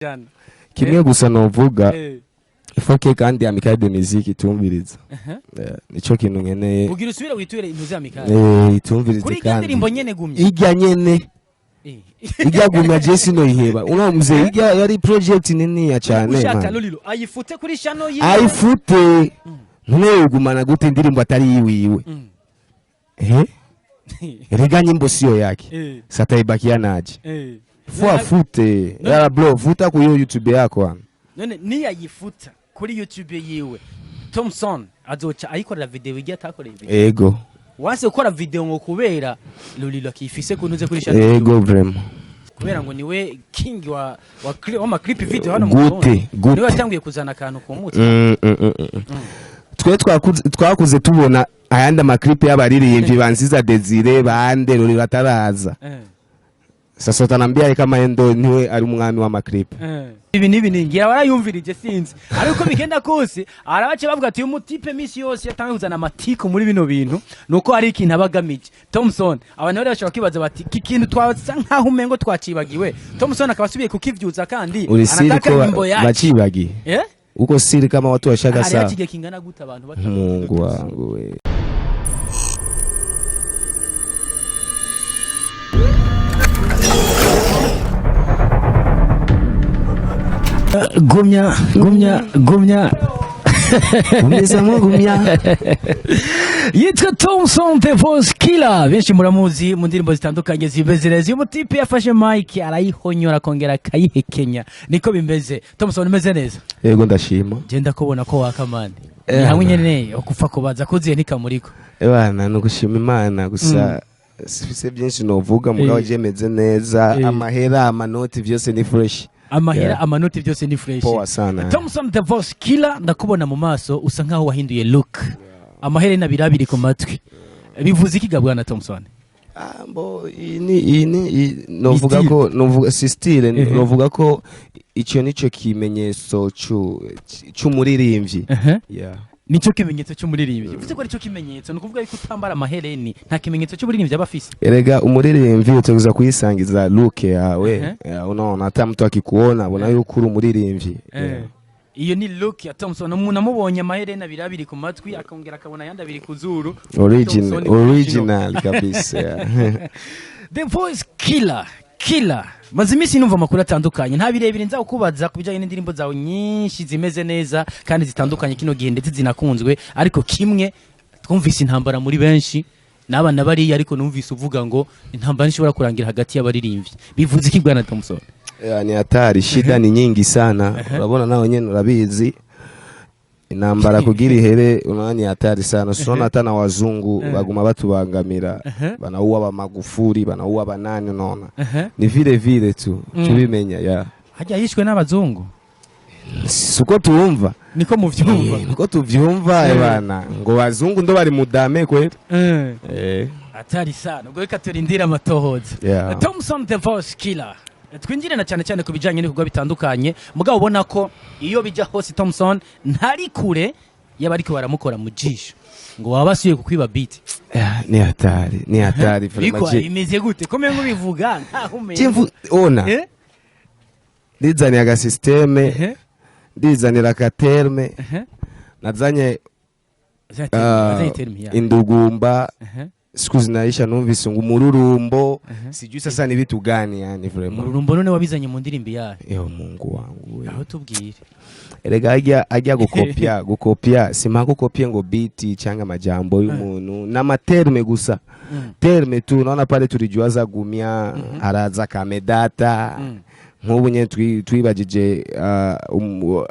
Jana. Kimwe gusa novuga, ifoke kandi Amicale de Musique itumviriza. Nico kintu nkeneye. Ugira usubire witure impuzu ya Mikali. Itumvirize. Kuri irya Kandi ndirimbo nyene gumye. Irya nyene. Irya gumya je sinoyiheba, uno mzee, irya yari project niniya cane. Ushaka Man. Lolilo ayifute kuri channel yiwe. Ayifute. None yogumana gute indirimbo atari yiwiwe? Erega nyimbo sio yake. Sataibakia naje? Fu afute. Yala bro, futa kuyo YouTube yako hano. None niyayifuta kuri YouTube yiwe, Thompson azoca ayikorera video igiye atakoreye video. Ego. Wanse gukora video ngo kubera Lolilo akifise kuntuze kuri channel. Ego, vraiment. Kubera ngo niwe king wa clip video hano mu Gute? Burundi. Gute? Niwe yatanguye kuzana akantu ku mutwe. Twe twakuze tubona ayandi amaklipe y'abaririmbyi banziza Desire bande Lolilo bataraza. Sasa utanambia kama endo niwe ari umwami w'amaklipe? Ibi nibi ningira barayumvirije, sinzi, ariko bigenda kose arabace bavuga ati uyu mutipe misi yose yatangiye kuzana amatiku muri bino bintu nuko hari ikintu aba agamije. Thompson, abantu bari bashobora kwibaza bati iki kintu twasa nkaho umengo twacibagiwe, Thompson akaba asubiye kukivyuza kandi Uri siri anataka ko nyimbo yake. bacibagiye? Eh? Uko siri kama watu washaka Hari sawa. hakigiye kingana gute abantu Mungu wangu we. Gumya, gumya, gumya. Gumizamo gumya. Yitwa Thompson The Voice Killer, benshi muramuzi mu ndirimbo zitandukanye zimeze neza. Uyu mutipe yafashe mic arayihonyora akongera akayihekenya, niko bimeze. Thompson, umeze neza? Yego, ndashima. Genda kubona ko waka mani ni hamwe nyene okupfa kubaza kuziye ntikamuriko. Ebana, ni ugushima Imana gusa, sifise byinshi novuga mugabo je meze neza. Amahera, amanoti, byose ni fresh. Amahera, amanoti, byose ni fresh. Poa sana. Thompson The Voice Killer, ndakubona mu maso usa nkaho wahinduye look, amaherena abiri abiri ku matwi, bivuze iki ga bwana Thompson? Ah, mbo iyi ni novuga Style. ko novuga si style. Novuga ko ico nico kimenyetso c'umuririmbyi. Yeah. Nicyo kimenyetso cy'umuririmbyi? Uvuze ko aricyo kimenyetso, ni ukuvuga yuko utambara amahereni nta kimenyetso cy'umuririmbyi aba afise? Erega umuririmbyi utegerezwa kuyisangiza look yawe. Yeah, unaona hata mtu akikuona abona yuko uri umuririmbyi. Yeah. Iyo ni look ya Thompson. Umuntu amubonye amaherena abiri abiri ku matwi, akongera akabona ayandi abiri ku zuru, Origin, Thompson. Original kabisa. Yeah. The Voice Killer, Killer, maze iminsi numva amakuru atandukanye, nta birebire nza kukubaza ku bijyanye n'indirimbo zawe nyinshi zimeze neza kandi zitandukanye kino gihe ndetse zinakunzwe, ariko kimwe twumvise intambara muri benshi n'abana bariya, ariko numvise uvuga ngo intambara ntishobora kurangira hagati y'abaririmbyi. Bivuze iki bwana Thompson? Yeah, ni hatari, shida ni nyingi sana. Urabona nawe nyene urabizi, intambara kugira ihere unaona ni hatari sana. Unaona hata na wazungu baguma batubangamira, banauwa ba Magufuli, banauwa banani, unaona ni vile vile tu tubimenya, yeah. Hajya yishwe n'abazungu? Siko tuumva. Niko muvyumva? Niko tuvyumva bana, ngo wazungu ndo bari mudame kweli. Atari sana, ubwo reka turindire amatohoza. Thompson The Voice Killer, twinjire na cyane cyane ku bijyanye n'ibikorwa bitandukanye, mugabo ubona ko iyo bijya hose Thompson ntari kure y'abariko baramukora mu jisho ngo baba basubiye kukwiba beat. Yeah, ni hatari, ni hatari vraiment. Bikwa imeze gute ko mengo bivuga nkaho umengo Ona ndizaniye agasysteme, ndizanira akaterme nazanye. Azanye terme ya Indugumba siku zinaisha, numvise ngo umururumbo, sijui sasa ni vitu gani yani vraiment. Umururumbo none wabizanye mu ndirimbo yayo? Yo Mungu wangu we. Aho tubwire. Erega ajya gukopya simpaka ukopye ngo beat cyangwa amajambo y'umuntu n'amaterme gusa, terme tu. Unaona pale tulijuaza gumya, haraza kamedata. Nk'ubu nyene twibagije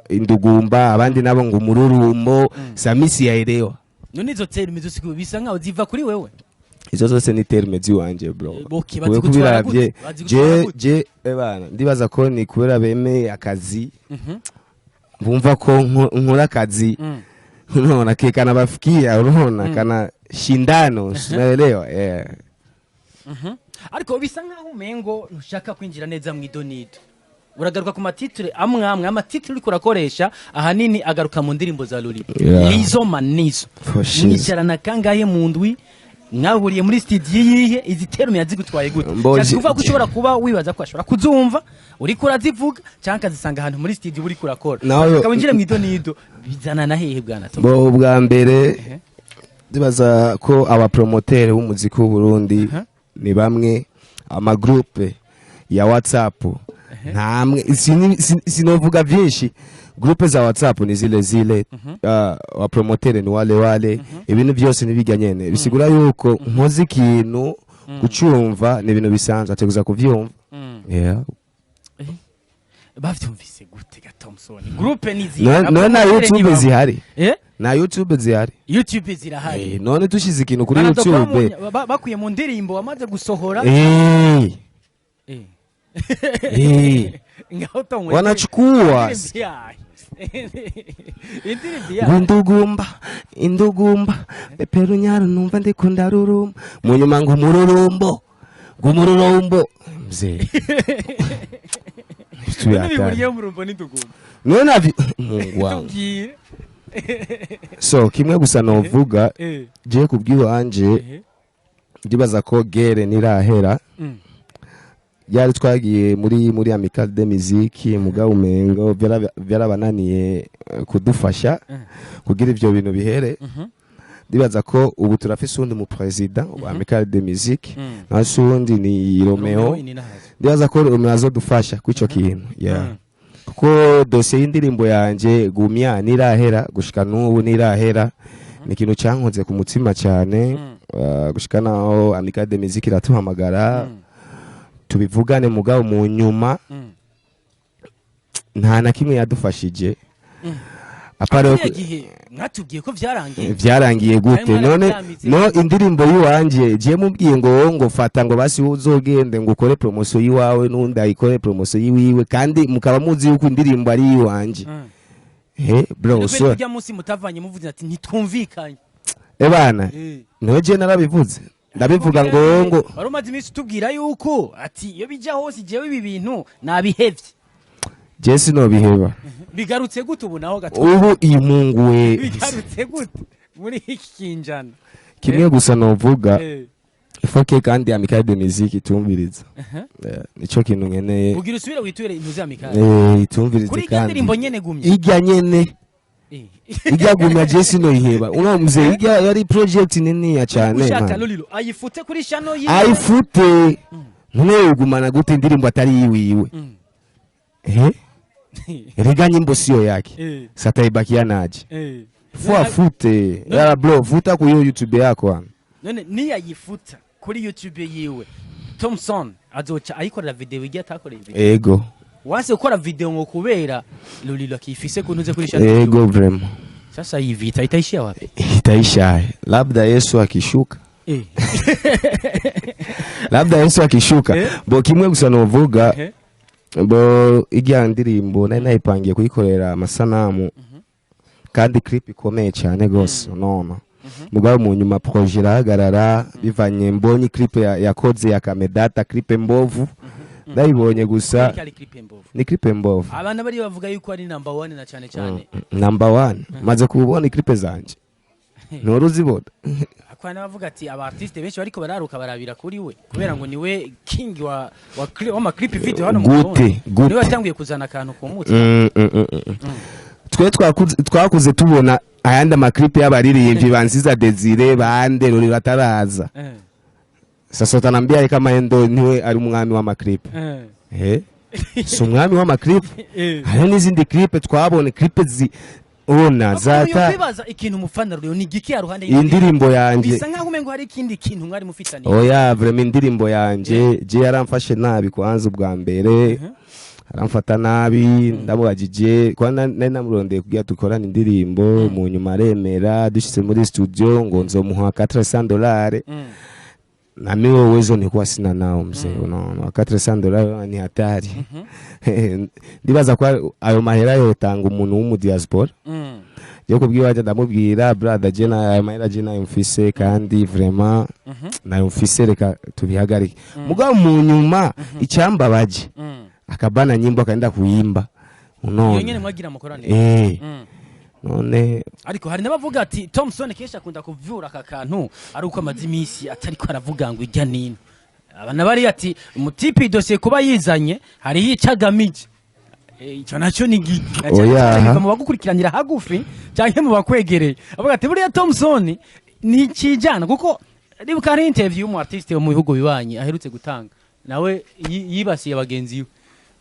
indugumba, abandi nabo ngo umururumbo, samisi yaelewa. None izo terme zose bisa nkaho ziva kuri wewe? Izo zose ni terme ziwanje bro. Okay, Kubera bazigutwara kubiravye, gute? Bazigutwara je gute? je ebana ndibaza ko ni kubera bemeye akazi, bumva ko nkora akazi. Unaona ke kana bafikia, unaona kana shindano, unaelewa, yeah. Ariko bisa nkaho umengo ntushaka kwinjira neza mu idonido, uragaruka ku matitire amwe amwe. Amatitire uriko urakoresha ahanini agaruka mu ndirimbo za Lolilo. Lizo Manizo. For sure. Mwicarana kangahe mu ndwi? Mwahuriye muri studio yihe? Izi terme yazigutwaye gute? Mboje- Cyangwa kuvuga ko ushobora kuba wibaza ko ashobora kuzumva uriko urazivuga, cyangwa akazisanga ahantu muri studio uriko urakora. Ukaba winjire mu idonido bizana na hehe, bwana Tom? Bo, ubwa mbere ndibaza ko abapromoteur b'umuziki w'u Burundi ni bamwe, amagroupe ya WhatsApp ntamwe. Sinovuga byinshi, groupe za WhatsApp ni zile zile, abapromoteur ni wale wale, ibintu byose nibijya nyene. Bisigura yuko nkoze ikintu, kucumva ni ibintu bisanzwe, ateguza kuvyumva, yeah. Bavyumvise gute ga Thompson? Groupe ni None na YouTube zihari? Eh? Na YouTube zihari? YouTube zirahari. None tushize ikintu kuri Banaza YouTube. Bakuye mu ndirimbo wamaze gusohora. Ngaho Tom, Wanachukua. indirimbo yayo. Indirimbo yayo. Ngundugumba indugumba peperunyaro, numva ndiko ndaruruma, mu nyuma ngo umururumbo, ngo umururumbo mzee. None bihuriyeho murumvo n'indugumba? None navi Mungu wangu. Tubwire. So kimwe gusa novuga, je kubwiwanje, ndibaza ko guerre nirahera. Yari twagiye muri Amicale de Musique, mugabo umengo byarabananiye kudufasha kugira ivyo bintu bihere. Ndibaza ko ubu turafise uwundi mu président wa Amicale de Musique, nawe si uwundi, ni Romeo. Ininahazo. Ndibaza ko Romeo azodufasha kw'ico kintu, yeah. Kuko dosiye y'indirimbo yanje Gumya nirahera, gushika n'ubu nirahera. Ni ikintu cyankoze ku mutima cyane, gushika naho Amicale de Musique iratuhamagara tubivugane, mugabo mu nyuma nta na kimwe yadufashije à part Kiriya gihe mwatubwiye ko vyarangiye. Vyarangiye gute? Mwari None mwarabyamitse. no indirimbo yiwanje je mubwiye ngo wowe ngo fata, ngo basi uzogende ngo ukore promotion yiwawe, n'undi ayikore promotion yiwiwe, kandi mukaba muzi yuko indirimbo ari iyiwanje. Bro, Kubera so kurya munsi mutavanye muvuze ati ntitwumvikanye. Ebana, niho je narabivuze, ndabivuga ngo wowe ngo Wari umaze iminsi utubwira yuko ati iyo bijya hose jewe ibi bintu nabihevye. Je sinobiheba. Bigarutse gute ubu naho gato? Ubu iyi Mungu we. Bigarutse gute muri iki kinjana? Kimwe gusa novuga, ifoke kandi Amicale de Musique itumviriza. Nico kintu nkeneye. Ugira usubire witure intuzi Amicale? Itumvirize. Kuri irya Kandi ndirimbo nyene Gumye? Ijya nyene. Ijya Gumya je sinoyiheba, uno mzee, ijya yari project niniya cyane. Ushaka Man. Lolilo ayifute kuri channel yiwe? Ayifute. None ugumana gute indirimbo atari yiwiwe? Erega nyimbo sio yake. Sasa ibakia naje? Fu afute. Yara bro, futa ku hiyo YouTube yako hano. None niyayifuta kuri YouTube yiwe, Thompson azoca ayikorera video igiye atakoreye video? Ego. Wanse gukora video ngo kubera Lolilo akifise kuntuze kuri channel? Ego, vraiment. Sasa hii vita itaishia wapi? Itaisha labda Yesu akishuka. Labda Yesu akishuka. Bo, kimwe gusa novuga, bo ijya ndirimbo nari nayipangiye kuyikorera amasanamu kandi clip ikomeye cyane gose, unaona? Mugabo mu nyuma projet irahagarara bivanye mbonye clip yakoze ya Kamedata, clip mbovu ndayibonye gusa. Kari clip mbovu? Ni clip mbovu. Abana bari bavuga yuko ari number 1 na cyane cyane. Number one, maze kubona clip zanje nturuzi uzibona. Akwana bavuga ati aba artiste benshi bariko bararuka barabira kuri we kubera ngo niwe king wa clip video hano mu Gute? Burundi. Gute? Niwe watanguye kuzana akantu ku mutwe. Twe twakuze tubona ayandi amaklipe y'abaririmbyi banziza Desire bande Ruri bataraza. Sasa utanambia kama endo niwe ari umwami w'amaklipe? Si umwami w'amaklipe. Hariho n'izindi clip twabonye, clip zi ubona zata. Kwibaza ikintu umufana rero ni igiki ya ruhande? Iyi ndirimbo yanjye. Bisa nkaho umengo hari ikindi kintu mwari mufitaniye. Oya, vraiment, indirimbo yanje je yaramfashe nabi. Kwanza ubwa mbere aramfata nabi, ndamubajije kwa nari namurondeye kugira dukorane indirimbo, mu nyuma aremera, dushitse muri studio ngo nzomuha $400. Na mimi uwezo nilikuwa sina nao mzee, unaona $400 ni hatari. Ndibaza ko ayo mahera yotanga umuntu w'umu diaspora. Je kubwiwa ndamubwira: "Brother, je na ayo mahera je nayo mfise, kandi vraiment nayo mfise, reka tubihagarike." Mugabo mu nyuma icyambabaje, akabana nyimbo akaenda kuimba, Iyo nyene unaona? mwagira mukorane. None Ariko hari n'abavuga ati Thompson kenshi akunda kuvyura aka kantu ari uko amaze iminsi atariko aravuga ngo ijya nino. Abana bari ati umutipe dosiye kuba yizanye hariho ico agamije. Ico naco ni giki? Oya. Biva mu bagukurikiranira hagufi canke mu bakwegereye, avuga ati buriya Thompson ni ikijana, kuko ribuka hari interview y'umu artiste wo mu bihugu bibanyi aherutse gutanga, nawe yibasiye bagenzi be,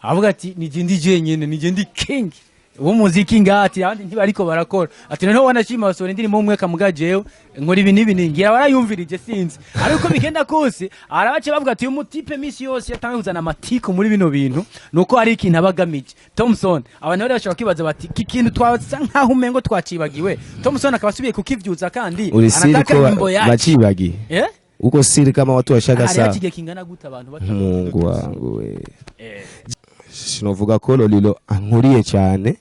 avuga ati nije ndi jenyene, nije ndi king w'umuziki, ngati abandi ntibariko barakora, ati noneho wanashima basohora indirimbo umwe kamuga, jewe nkora ibi n'ibi, ningira barayumvirije sinzi. Ariko bigenda kose arabace bavuga ati uyu mutipe misi yose yatangiye kuzana amatiku muri bino bintu nuko hari ikintu aba agamije. Thompson, abantu bari bashobora kwibaza bati iki kintu twasa nkaho umengo twacibagiwe, Thompson akaba asubiye kukivyuza kandi Uri sûr anataka ko nyimbo yake. Bacibagiye? Eh. Uko sûr kama watu washaka Hari sawa? hakigiye kingana gute abantu Mungu wangu we. Eh. Sinovuga ko Lolilo ankuriye cyane,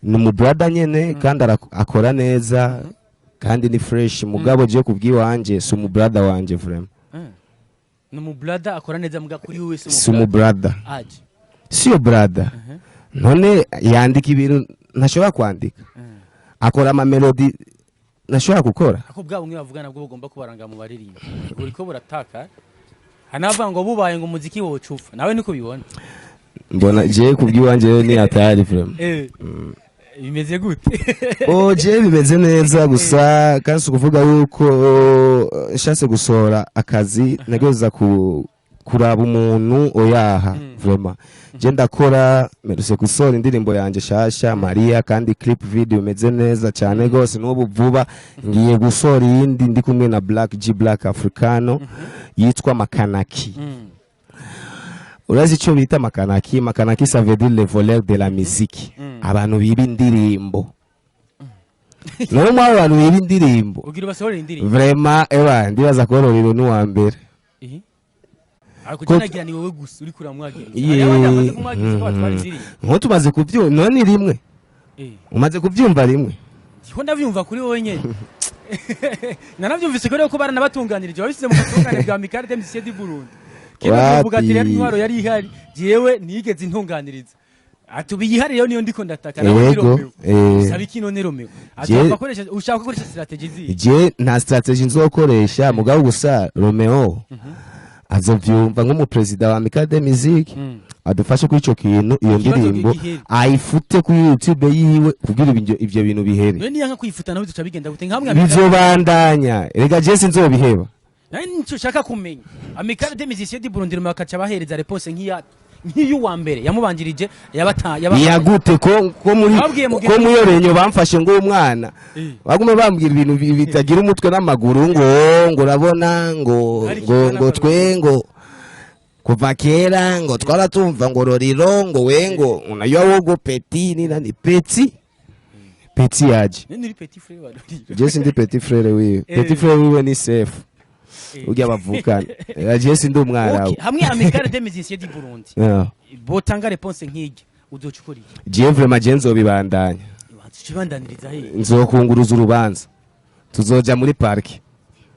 ni umubrada nyene kandi akora neza kandi ni fresh, mugabo je kubwiwanje si umubrada wanje vraiment. Ni umubrada akora neza, muga kuri wewe si? Si umubrada. Aje. Siyo brada. None yandika ibintu ntashobora kwandika, akora amamelodi ntashobora gukora. Ako bwa bumwe bavuga nabwo bugomba kubaranga mu baririmba buriko burataka, hanavuga ngo bubaye ngo umuziki woca upfa, nawe niko bibona? Mbona je kubwiwanje rero ni hatari vraiment. Eh, bimeze gute? Oh, je bimeze neza gusa, kandi si ukuvuga yuko nshatse gusohora akazi nageza ku kuraba umuntu, oyaha. Vraiment je ndakora, meruse gusohora indirimbo yanje shasha Maria, kandi clip video imeze neza cyane gose. N'ubu vuba ngiye gusohora iyindi ndi kumwe na Black G Black Africano yitwa Makanaki. Urazi icyo bita makanaki? Makanaki, ça veut dire les voleurs de la musique, abantu biba indirimbo. None mwabo bantu biba indirimbo, Ugira ubasohorera indirimbo? Vraiment, ewa, ndibaza ko Rorero ni uwa mbere. Eh, ariko nagira ni wowe gusa uri kuramwagiriza. Ye. Hari abandi bamaze kumwagiriza ko batwara indirimbo. Nko tumaze kubyumva none rimwe. Eh. Umaze kubyumva rimwe. Ndiko ndavyumva kuri wowe nyene, nanavyumvise ko baranabatunganirije, babisize mu butungane bwa Amicale des Musiciens du Burundi. Kino Wapi? kivuga ati rero intwaro yari ihari, jewe nigeze intunganiriza, ati ubu iyihari rero niyo ndiko ndataka nawe ni Yego. Romeo. Eh. Saba iki none Romeo? Ati akoresha, ushaka gukoresha strategy zihe? Je nta strategy nzokoresha, mugabo gusa Romeo azovyumva nk'umuperezida wa Amicale de Musique, adufashe kuri ico kintu, iyo Ikibazo ndirimbo gihere. ayifute kuri YouTube yiwe kugira ivyo bintu bihere. None niyanka kwifuta nawe duca bigenda gute nkamwe? Bizobandanya erega, je sinzobiheba. Nari nico ushaka kumenya. Amicale des Musiciens du Burundi, Romeo akaca bahereza réponse nk'iya nk'iy'uwa mbere yamubanjirije yabata yaba. Yagute ko muri Babwiye ko muri iyo renyo bamfashe ngo umwana Eh. bagume bambwira ibintu bitagira umutwe n'amaguru, ngo urabona ngo Hari ngo ikintu ngo twe ngo kuva kera ngo twaratumva ngo Roriro ngo we ngo unajua wogo petit ni nani, petit petit yaje. None uri petit frère wa Roriro? Je sindi petit frère wiwe. Eh. Petit frère wiwe ni safe. Eh. Urya bavukana. Je sindi umwana Okay, we. hamwe Amicale des Musiciens du Burundi Yeah. botanga réponse nk'irya, uzoca ukora iki? Je vraiment, je nzobibandanya. Ukibandaniriza he? Nzokunguruza urubanza, tuzoja muri parike.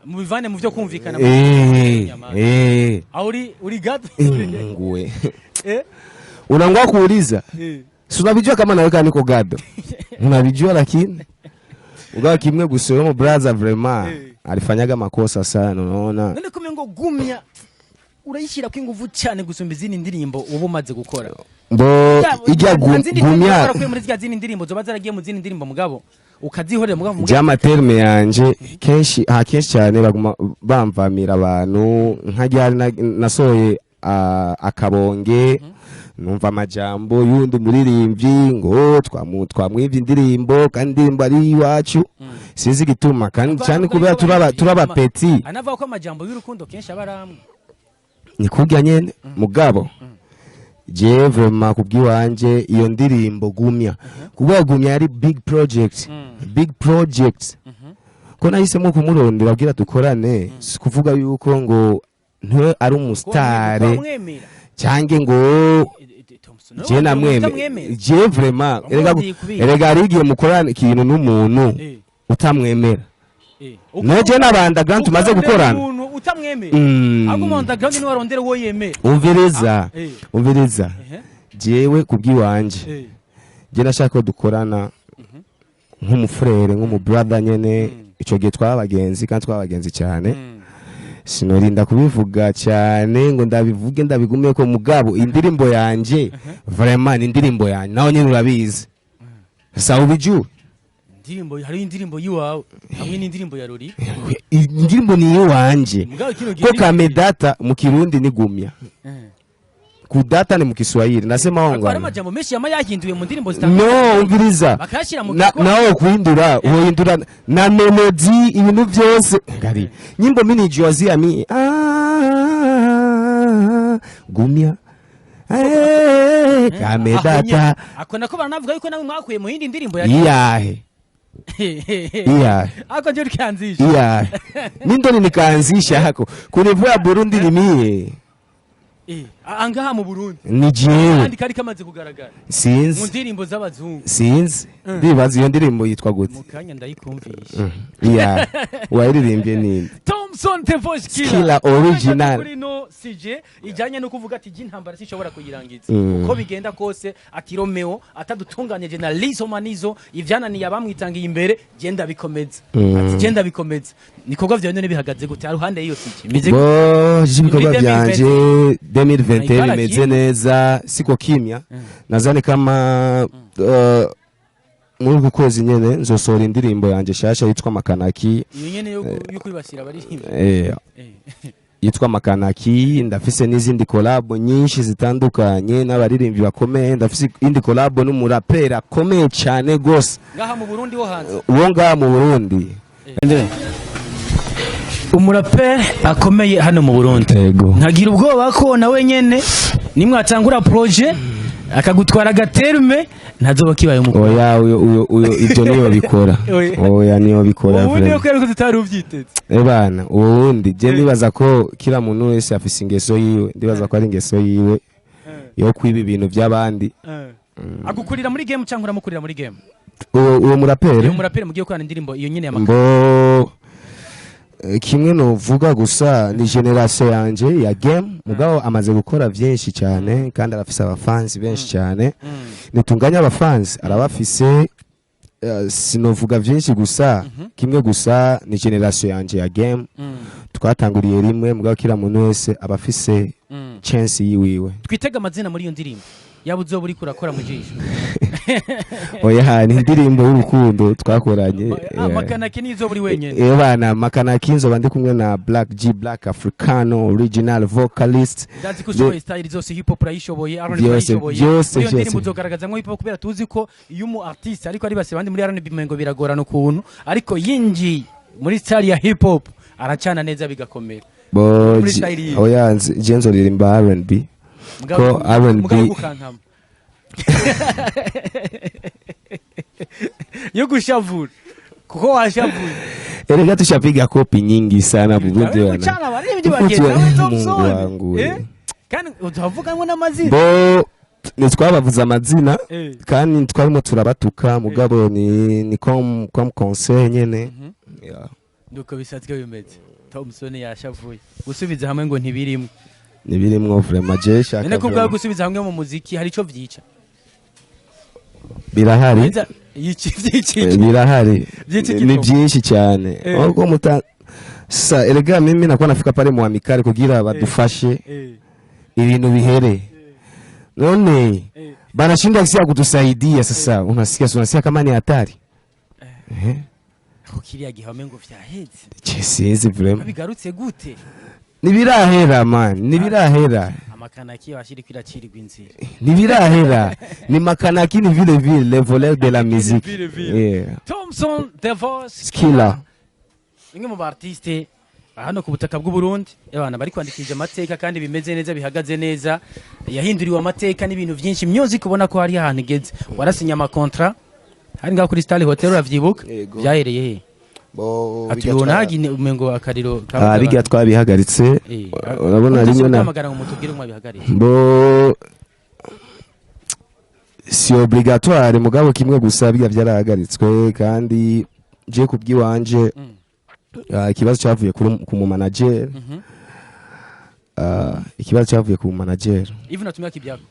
Mubivane mu byo kumvikana. Eh, eh. Aho uri gato. Nguwe. Eh. Unangwa kuuliza. Eh. Si unavijua kama naweka niko gado, unavijua, lakini ugawa kimwe gusa, uyo brother vraiment Eh. alifanyaga makosa sana, unaona. None kumwe ngo gumya urayishyira ko ingufu cyane gusumba izindi ndirimbo uba umaze gukora? Mbo ijya Nta zindi ndirimbo gumya warakuye muri ziriya zindi ndirimbo zoba zaragiye mu zindi ndirimbo, mugabo ukazihorera, mugabo jama terme yanje kenshi ha kenshi cyane baguma bamvamira abantu, nka ryari nasohoye akabonge, numva amajambo y'undi muririmbyi ngo twamwivye indirimbo kandi indirimbo ari iwacu, sinzi igituma kandi cyane kubera turaba petit. Anavuga ko amajambo y'urukundo kenshi aba ari amwe. Ni kurya nyene, mugabo je vraiment kubwiwanje iyo ndirimbo gumya, kuba gumya yari big project, big project, ko nahisemo kumurondera abwira dukorane, si kuvuga yuko ngo ntiwe ari umusitare Wamwemera. cyange ngo je namwemera. Je vraiment erega Wamwongeye kubika. Erega hari igihe mukorana ikintu n'umuntu utamwemera. Noje n'abanda tumaze gukorana. Umuntu utamwemera, ahubwo mu underground niwe arondera uwo yemera. Umviriza. Ah, eh. Umviriza. Ehe. Jewe kubwiwanje, je nashaka ko dukorana. Nk'umufrère, nk'umubrother nyene. Ico gihe twaba abagenzi kandi twaba abagenzi cyane. Sinorinda kubivuga cyane ngo ndabivuge ndabigume ko, mugabo indirimbo yanje vraiment ni indirimbo yanje, nawe nyene urabizi, sawa ubiju. Indirimbo, hariho indirimbo yiwawe hamwe n'indirimbo ya Rori. Indirimbo ni iwanje. Mugabo kino gihe Ko kamedata mu Kirundi ni gumya, kudata ni mu Kiswahili, nasema Ariko hari ongana. amajambo menshi yama yahinduwe mu ndirimbo zitandukanye. No, umviriza. Bakayashyira mu Na, nawe kuhindura, uhindura na melody, ibintu byose. Ngari nyimbo mimi nijiwazia mi ah, gumya eh, kamedata. Ako nako baranavuga yuko nawe mwakuye mu yindi ndirimbo ya Iyahe? Iyahe? Ako ndio ulikianzisha. Iyahe? Mi ndo nikaanzisha hako kunivua Burundi ni mie. Eh, angaha mu Burundi Ni jewe. kandi kari kamaze kugaragara mu Sinzi. ndirimbo z'abazungu. Sinzi, ndibaza iyo ndirimbo yitwa gute. Mu kanya ndayikumvisha. Iyahe? Wayiririmbye ninde? Thompson The Voice Killer. Killer original. Kuri no CJ ijanye no kuvuga ati intambara sinshobora kuyirangiza uko bigenda kose, ati Romeo atadutunganije na Lizo Manizo ivyananiye abamwitangiye imbere, genda bikomeza. Ati genda bikomeza. Nikorwa vyawe none bihagaze gute haruhande y'iyo CJ bimeze gute? Bo ibikorwa Muri byanje 2021 Naikala bimeze kimya. neza, siko kimya. Nazani kama muri uku kwezi nyene nzosohora indirimbo yanje shasha yitwa Makanaki. Iyo nyene yo kwibasira abaririmba. Eh, yitwa Makanaki. Ndafise n'izindi collabo nyinshi zitandukanye n'abaririmbyi bakomeye. Ndafise indi collabo n'umuraperi akomeye cyane gose. Ngaha mu Burundi wo hanze? Uwo ngaha mu Burundi. Umuraperi akomeye hano mu Burundi. Yego. Nkagira ubwoba ko nawe nyene nimwatangura projet akagutwara agaterme ntazoba kibaye umukuru. Oya, uyo ibyo niyo bikora. Oya. Oya, niyo bikora. Ubu niyo Vraiment. kubera ko tutari ubyiteze. Ebana, ubundi je ndibaza ko kila muntu wese afise ingeso yiwe. Ndibaza ko ari ingeso yiwe yo kwiba ibintu by'abandi. Agukurira muri game cyangwa uramukurira muri game? Uwo muraperi. Uyu muraperi mugiye gukorana indirimbo iyo nyene ya Maka. Mbo kimwe novuga gusa ni generation yanje ya game, mugabo amaze gukora vyinshi cyane kandi arafise abafansi benshi cyane. Nitunganya abafansi arabafise. Sinovuga vyinshi gusa, kimwe gusa ni generation yanje ya game, twatanguriye rimwe, mugabo kila muntu wese abafise chance yiwiwe. Twitega amazina muri iyo ndirimbo yaba uzoba uriko urakora mu jisho? Oya, ni indirimbo y'urukundo twakoranye. Ah, Makanaki nizo uri wenyene? Eh bana, Makanaki nzoba ndi kumwe na Black G Black Africano original vocalist. Ndazi ko ushoboye style zose, hip hop urayishoboye, R&B Vyose, urayishoboye. vyose, Muri iyo ndirimbo vyose. uzogaragazamwo hip hop, kubera tuzi ko iyo umu artiste ariko ari base abandi muri R&B mengo biragorana ukuntu, ariko yinjiye muri style ya hip hop aracana neza bigakomera. Bo Muri style yiwe. Oya, je nzoririmba R&B. Ko R&B Mugabo gukankama yo gushavura kuko washavuye. Erega tushapiga kopi nyingi sana Burundi wana. Gucana abaririmbyi bagenzi bawe. Mungu Thompson. wangu. Eh? Kandi uzavugamwo n'amazina. Bo ntitwabavuze amazina kandi twarimo turabatuka, mugabo ni comme conseil nyene. Yeah. Nuko bisanzwe bimeze. Thompson yashavuye, gusubiza hamwe ngo ntibirimwo. Nibirimwo vraiment, je shaka. None ko ubwawe Vraiment. gusubiza hamwe mu muziki hari ico vyica? Birahari. Neza, yici vyici? Birahari. Byinshi Ni kito. byinshi cyane. Ubwo muta sa erega mimi nakuwa nafika pale mu amicale kugira badufashe ibintu bihere, none banashinda kisia kutusaidia. Sasa unasikia kama ni hatari. Ko kiriya gihe wamengo vyaheze. Je sinzi vraiment. Bigarutse gute? Nibirahera man, nibirahera. Amakanaki bashiriko iracirirwa inzira. Nibirahera, ni Makanaki, ni vile vile les voleurs de la musique. Vile vile. Yeah. Thompson The Voice Killer. Bimwe mu ba artiste hano ku butaka bw'u Burundi, abana bari kwandikisha amateka kandi bimeze neza, bihagaze neza. Yahinduriwe amateka n'ibintu byinshi, music ubona ko hari ahantu igeze. Warasinye ama contrat hari ngaho kuri Star Hotel, uravyibuka? Yego. Byahereye he? Bo Ati ubona umengo akariro. Ah, bijya twabihagaritse. Urabona rimwe na hamagara ngo mutubwire mwabihagaritse. Bo si obligatoire, mugabo kimwe gusa bijya byarahagaritswe kandi je kubwiwanje ikibazo cyavuye kuri ku mu manager. Ikibazo cyavuye ku manager. Even natumia kibyako.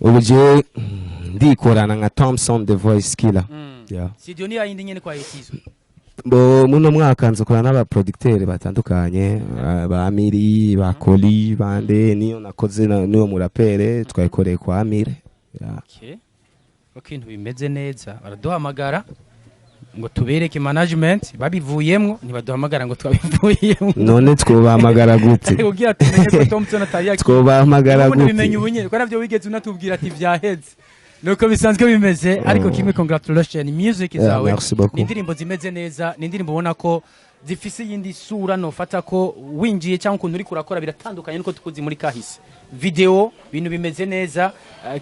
Ubu je ndikorana nka Thompson The Voice Killer. Yeah. Studio ni yayindi nyene kwa Etizo? Bo muno mwaka nzokora n'abaproducteur batandukanye, ba Amiri, ba Koli, bande niyo nakoze n'uwo murapere twayikoreye kwa Amire. Yeah. Okay, ibintu bimeze neza. Baraduhamagara ngo tubereke management babivuyemwo, ntibaduhamagara ngo twabivuyemwo. None twobahamagara gute? Kugira tumenye ko Thompson atari yakiri. Twobahamagara Ubundi bimenye gute? Ubu nyene ko navyo wigeze unatubwira ati vyaheze, nuko bisanzwe bimeze. Ariko kimwe, congratulation, music Yeah, zawe merci beaucoup. ni indirimbo zimeze neza, ni indirimbo ubona ko zifise iyindi sura, nofata ko winjiye cyangwa ukuntu uri kurakora biratandukanye nuko tukuzi muri kahise. Video, ibintu bimeze neza,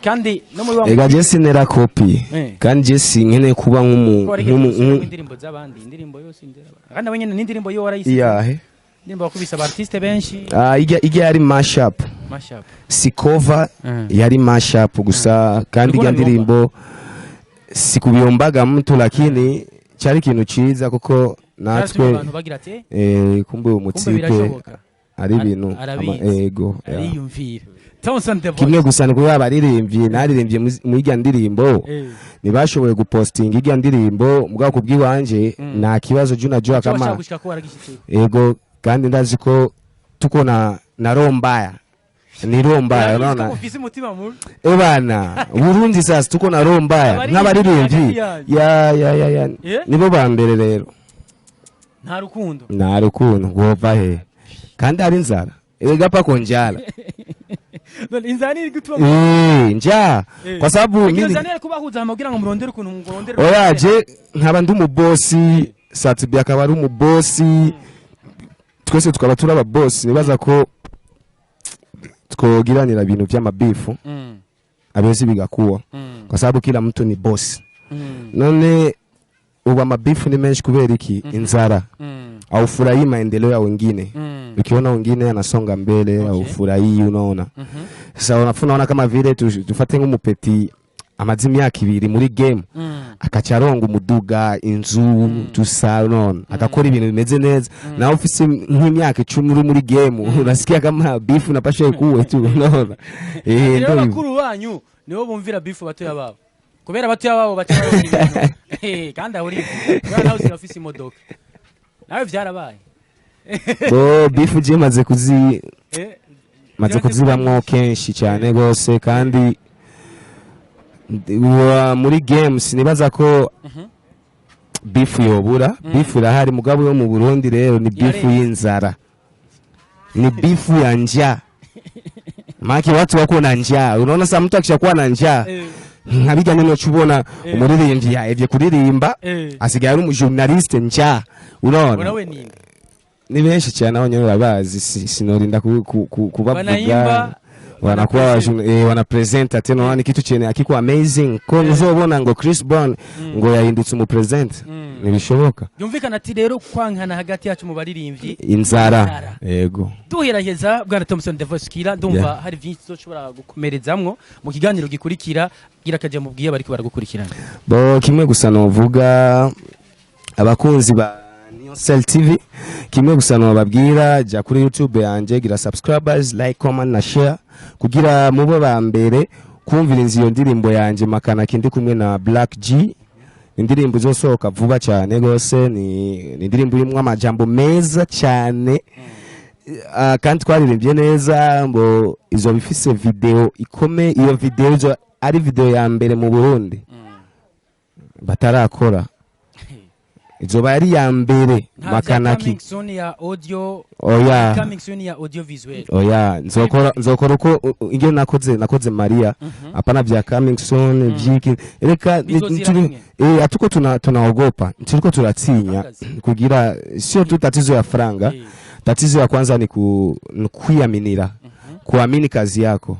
kandi no muri wa Ega je sinera copy kandi je sinkeneye kuba nk'umu ko warigeze nk'umu gusubiramo indirimbo z'abandi, indirimbo yose kandi nawe nyene n'indirimbo yo warayisize. Iyahe? Indirimbo wakubise aba artiste benshi. Ah, ijya yari mashup. Mashup. Si cover. Yari mashup gusa, kandi Ulikuwa ijya unabiyomba? ndirimbo sikubiyombaga mtu, lakini cyari ikintu ciza kuko Natwe natwe abantu bagira ati kumbe uyu kumbe mutipe birashoboka. ari ibintu Arabizi. ego, yeah. Ariyumvira Thompson the Kimwe Voice. gusa ni kuba abaririmbyi naririmbye muri irya ndirimbo ntibashoboye gupostinga irya ndirimbo. Mugabo kubw'iwanje nta kibazo, juu najua Icyo washaka kama gushika ko waragishyizeho. Ego, kandi ndazi ko tuko na roho mbaya, ni roho mbaya, unaona? Ufise umutima mubi. Ebana, Burundi sasa tuko na roho mbaya. Abaririmbyi Nk'abaririmbyi hagati yanyu. Ya. Nibo ba mbere rero. Nta rukundo. Nta rukundo ngova he kandi hari inzara, erega pako njala. None inzara iri gutuma Njaa kwa sababu Iyo mimi nzara iri kubahuza hama kugira ngo murondere ukuntu murondere. Oya, je nkaba ndi umubosi, Sat-B akaba ari umubosi, twese tukaba turi ababosi, nibaza ko twogiranira ibintu vy'amabifu abezi bigakuwa kwa sababu kila mtu ni boss. None ubu amabifu ni menshi kubera iki? Inzara. Aufurahii maendeleo ya wengine. Ukiona wengine anasonga mbele, aufurahii, unaona? Sasa unaona kama vile tufate nk'umupeti amaze imyaka 2 muri game, akaca aronga umuduga, inzu, tusa, unaona, agakora ibintu bimeze neza. Nawe ufise nk'imyaka 10 uri muri game, unasikia kama beef unapasha ikuwe tu, unaona? Rero Ndio hivyo. bakuru banyu nibo bumvira bifu batoya babo, kubera batoya babo baca babona ibintu. Kandi aho uri kubera nawe usiga imodoka nawe vyarabaye. Bo beef je maze kuzi maze Byamaze kuzibamwo kenshi cyane gose, kandi muri games nibaza ko beef yobura. Beef irahari, mugabo yo mu Burundi rero ni beef Yarenze. y'inzara, ni beef ya njaa, maana watu wako na njaa. Unaona, sasa mtu akishakuwa na njaa, nkabijya nino cubona umuririmbyi yaevye kuririmba, asigaye ari umujournaliste, njaa, unaona? Ubona we ninde? Ni benshi cyane, aho nyine urabazi, sinorinda kubavuga. Wanaimba, wanakuwa wana present tena, unaona ni kitu chenye akiko amazing ko uzobona ngo Chris Brown ngo yahindutse umu present, ntibishoboka. Byumvikana ati rero kwankana hagati yacu mu baririmbyi Inzara. Inzara. Yego. Duheraheza, bwana Thompson The Voice Killer, ndumva hari byinshi tuzoshobora gukomerezamwo mu kiganiro gikurikira. Gira akaja mubwiye bariko baragukurikirana. Bo kimwe gusa novuga, abakunzi ba Niyonsel TV, kimwe gusa nobabwira: jya kuri YouTube yanjye, gira subscribers, like, comment na share kugira mube ba mbere kumviriza iyo ndirimbo yanjye Makanaki ndi kumwe na Black G. Indirimbo izosohoka vuba cyane gose, ni indirimbo irimwo amajambo meza cyane. Kandi twaririmbye neza ngo izoba ifise video ikomeye. Iyo video izo ari video ya mbere mu Burundi batarakora, izoba ari ya mbere. Nta bya Makanaki. Coming soon ya audio? Oya. Coming soon ya audio visual? Oya, nzokora uko ingene nakoze Maria, hapana vya coming soon vyiki, reka Bizozira rimwe. Hatuko tunaogopa, turiko turatinya Akazi. kugira sio tu tatizo ya franga. Tatizo ya kwanza ni kuiaminira, kuamini kazi yako.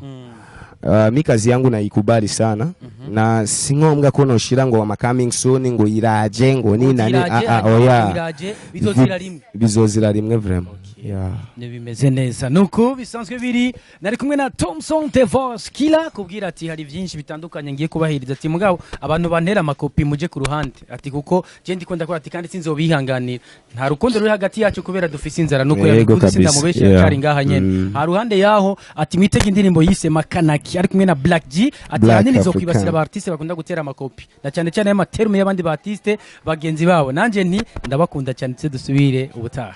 Mi kazi yangu naikubali sana na si ngombwa ko noshira ngo ama coming soon, ngo iraje, ngo ni nani. Iraje, Ah, ah, hanyuma oya. iraje, bizozira rimwe. Bizozira rimwe vraiment. Yeah. Bimeze neza, nuko bisanzwe biri. Nari kumwe na Thompson The Voice Killer, kubwira ati hari byinshi bitandukanye ngiye kubahiriza, ati mugabo abantu bantera amakopi muje ku ruhande, ati kuko je ndiko ndakora, ati kandi sinzobihanganira, nta rukundo ruri hagati yacu kubera dufise inzara, nuko Yego yabikuze. kabisa. Sindamubeshe, yacari ngaha nyene. Ha ruhande yaho ati mwitege indirimbo yise Makanaki ari kumwe na Black G, ati Black ahanini African. zokwibasira aba artiste bakunda gutera amakopi na cyane cyane y'ama termes y'abandi ba artiste bagenzi babo. Nanje nti ndabakunda cyane, tse dusubire ubutaha.